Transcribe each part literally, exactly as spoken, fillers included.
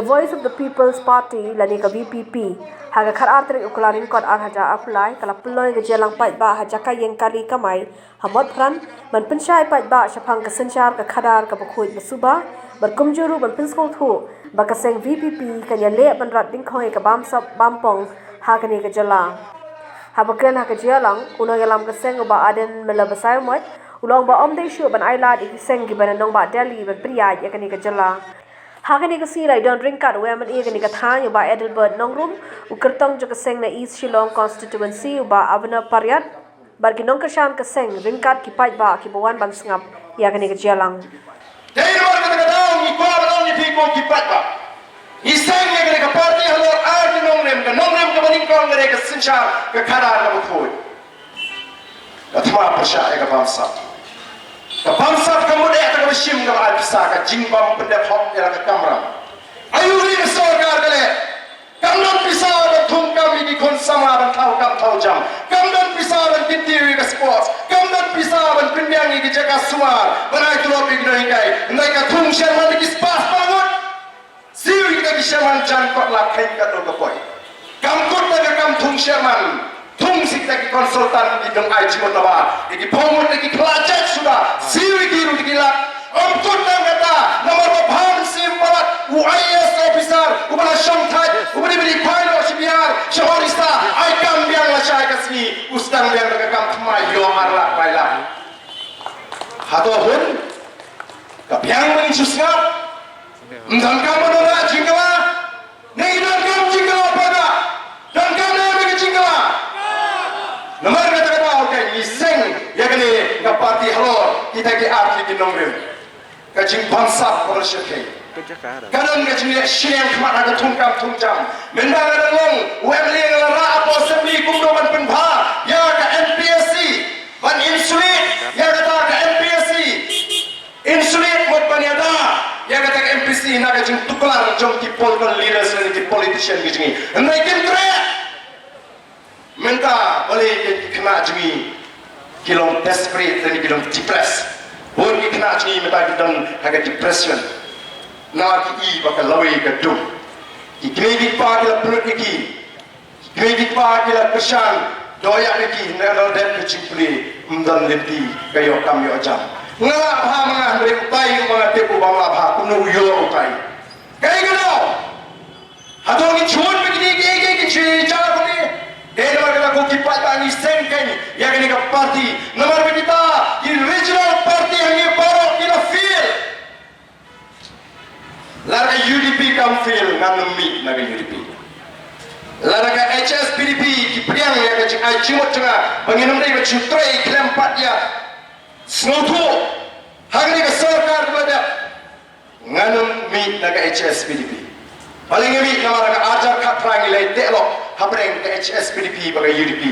Voice of the People's Party lane ka V P P ha ka khatar tarik u Kyllalyngkot arhajar arphew lai ka la pynlong ïa ka jingïalang paidbah ha jaka ïing kali kamai ha Motphran ban pynshai paidbah shaphang ka synshar ka khadar kaba khuid ba suba bad kumjuh ruh ban pynsngewthuh ba ka seng V P P kan ïaleh ban rat dyngkhong ïa ka bamsap bampong ha kane ka jylla. Haba kren ha ka jingïalang, u nongïalam ka seng u Bah Ardent Miller Basaiawmoit u la ong ba ym dei shuh ban ailad ïa ki seng kiba na nongbah Delhi ban pynïaid ïa kane ka jylla. Ha kane ka sngi la ïadon ryngkat u M L A kane ka thaiñ u Bah Adelbert Nongrum, u kyrtong jong ka seng na East Shillong Constituency u Bah Abner Pariat bad ki nongkyrshan ka seng ryngkat ki paidbah kiba wan ban sngap ïa kane ka jingïalang. Dei namar kata ka daw ngi kwah ban ong ïa phi ko ki paidbah, ngi seng ïa kane ka party halor ar ki nongrim, ka nongrim kaba nyngkong ka dei ka synshar ka khadar kaba khuid. Ka thma pyrshah ïa ka bamsap. Ka bamsap ka mut eh kata kaba shim kaba ai pisa, ka jingbym pyndep hok ïa la ka kamram. Aïu ri ka sorkar ka leh? Kam don pisa ban thung kam ïa ki khun samla ban thaw kam thaw jam. Kam don pisa ban kyntiew ïa ka sports. Kam don pisa ban pynbiang ïa ki jaka suar ban ai tulop ïa ki nonghikai. Hynrei ka thung sherman da ki spah spah ngut. Siew ïa kita ki sherman jan kot la kheiñ katno ka poi. Kam kut tang ka kam thung sherman. Thung sha kita ki consultant ki nongai jingmut naba ïa ki phew ngut ïa ki khlajait suda. Siew ïa ki ruh da ki lak. Ym kut tang kata, namar ba phan siew palat u I A S officer uba la shong thait, uba dei ba dei pilot sha Bihar, sha Orissa, ai kam biang lashai ka sngi, u sdang biang da ka kam thymmai ïoh ar lak lai lak. Hato hun ka biang ba ngin shu sngap? Ym donkam ban wanrah jingkylla? Ne ngi donkam jingkylla paidbah? Donkam ne em ka jingkylla? Namar kata ka daw ka ngi seng ïa kane ka party halor kita ki ar tylli ki nongrim. Ka jingbamsap ka ba la shyrkhei. Ka don ka jingleh shiliang khmat ha ka thung kam thung jam. Mynba nga dang long u M L A nga la rah hapoh assembly kumno ban pynbha ïa ka M P S C, ban insulate ïa kata ka M P S C. Insulate mut ban ïada ïa kata ka M P S C na ka jingtuklar jong ki political leaders lane ki politician ki jong ngi. Hynrei kim treh. Mynta balei ki khynnah jong ngi ki long desperate lane ki long depressed? Bun ki khynnah jong ngi mynta ki don ha ka depression. Namar ki i ba ka lawei ka dum. Ki kmie ki kpa ki la pynlut ïa ki. Ki kmie ki kpa ki la kyrshan doh ïa ki, hynrei la dep ka jingpule, ym don lynti, ka ïoh kam ïoh jam. Nga lah bha ma nga, hynrei utai uba nga tip u bym lah bha, kumno u ïoh utai? Kaei kano? Hato ngi shu mut ba kine kiei kiei ki shu jia kumne? Dei namar kata ko ki paidbah ngi seng kein ïa kane ka party. Namar ba kita ki regional party hangne baroh ki la fail. Lada ka U D P kam fail, ngan ym mih na ka U D P. Lada ka H S P D P ki pdiang ïa ka jingai jingmut jong nga ba ngin ym dei ban shu trei khlem pat ïa sngewthuh ha kane ka sorkar kaba dep, ngan ym mih na ka H S P D P. Balei nga mih? Namar ha ka arhajar khatphra ngi la ïateh lok hapdeng ka H S P D P bad ka U D P.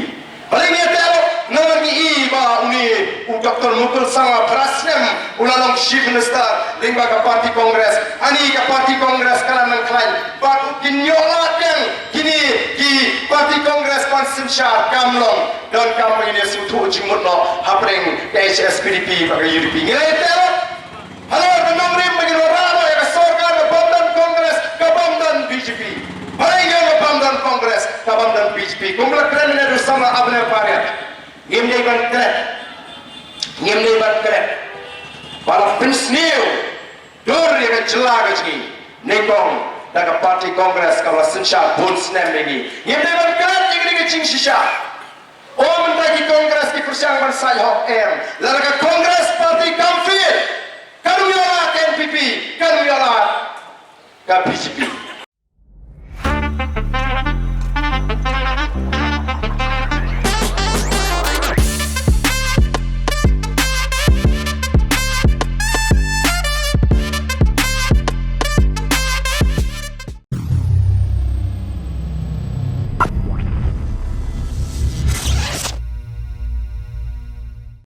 Balei ngi ïateh lok? Namar ngi i ba une u Doctor Mukul Sangma phra snem u la long Chief Minister lyngba ka party Congress. Ani ka party Congress ka la nang khlaiñ bad u, kin ïoh lad biang kine ki party Congress ban synshar, kam long. Donkam ba ngin ïasngewthuh jingmut noh hapdeng ka H S P D P bad ka U D P. Ngi la ïateh lok halor ka nongrim ba ngin wanrah noh ïa ka sorkar ka bym don Congress, ka bym don B J P. Balei ngi ong ka bym don Congress, ka bym don B J P? Kumba la kren mynne u samla Abner Pariat, ngim dei ban klet, ngim dei ban klet ba la pynsniew dur ïa ka jylla ka jong ngi nyngkong da ka party Congress kaba la synshar bun snem ïa ngi. Ngim dei ban klet ïa kane ka jingshisha. O, mynta ki Congress ki pyrshang ban said hok, em. Lada ka Congress party kam fail, kan ym ïoh lad ka N P P, kan ym ïoh lad ka B J P.